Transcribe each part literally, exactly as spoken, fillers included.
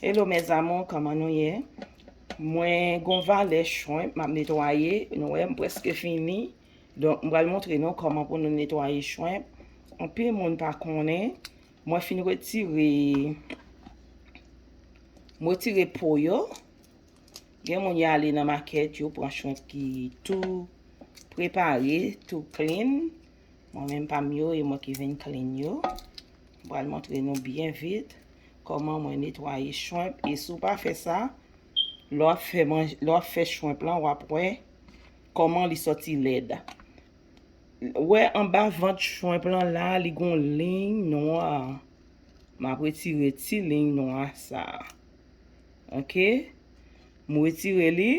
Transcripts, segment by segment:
Hello mes amours, kòman nou ye? Mwen gon valè shrimp m ap netwaye. Nou wè, m prèske fini. Donk, m pral montre nou kòman pou nou netwaye shrimp. Anpil moun pa konnen. Mwen fin retire, m retire po yo. Gen moun y ale nan makèt, yo pran shrimp ki tou prepare, tou clean. Mwen menm pa m yo, e mwen ki vin clean yo. M pral montre nou byen vit kòman mwen netwaye shrimp. E si w pa fè sa, lè w ap fè manje, lè w ap fè shrimp lan, w ap wè kòman li sòti lèd. Wè anba vant shrimp lan la, li gon liy nwa. M ap retire ti liy nwa sa. Ok? M retire li.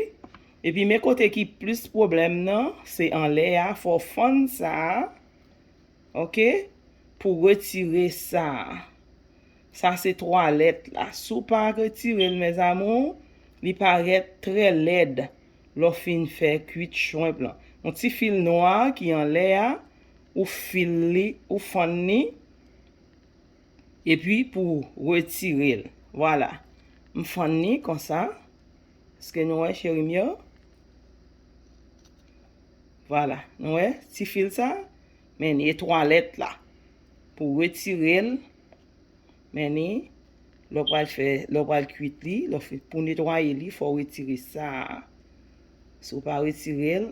Epi men kote ki plis pwoblèm nan, se anlè a, fò w fann sa. Ok? Pou retire sa. Sa se twalèt la. Si w pa retire l, mes amours, li parèt trè lèd lè w fin fè kwit shrimp lan. Yon ti fil nwa ki anlè a, ou fil li, ou fann li, epi pou retire l. Vwala. M fann li konsa. Èske nou wè, cheri m yo? Vwala. Nou wè, ti fil sa? Men li, e twalèt la. Pou retire l, men li, lè w pral fè, lè w pral kwit li, lè w fin, pou netwaye li, fò w retire sa. Si w pa retire l,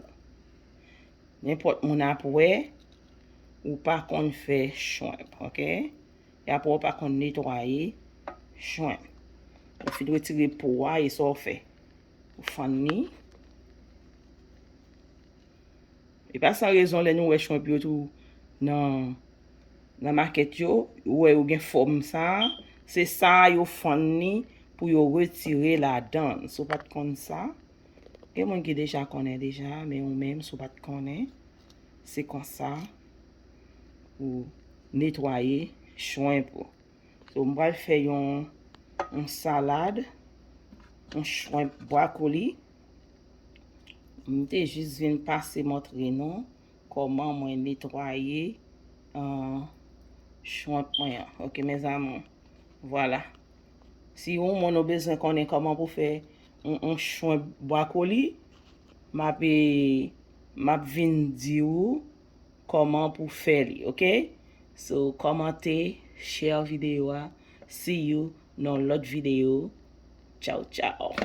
nenpòt moun ap wè, ou pa konn fè shrimp, ok? E apre w pa konn netwaye shrimp. Ou fin retire po a, e sa w fè? Ou fann li. E pa san rezon, lè nou wè shrimp yo tou nan, nan makèt yo, ou wè yo gen fòm sa, se sa yo fann li pou yo retire ladan l. Si w pa t konn sa, gen moun ki deja konnen deja, men ou menm, si w pa t konnen, se konsa ou netwaye shrimp ou. So, m pral fè yon, yon salad, yon shrimp bwakoli. M te jis vin pase montre nou kòman mwen netwaye, euh, shrimp mwen an. Ok, mes amours. Vwala. Si yon moun ou bezwen konnen kòman pou fè yon, yon shrimp bwakoli, m ap, e, m ap vin di ou kòman pou fè li, ok? So, kòmante, share videyo a. See you nan lòt videyo. Tchaw, tchaw.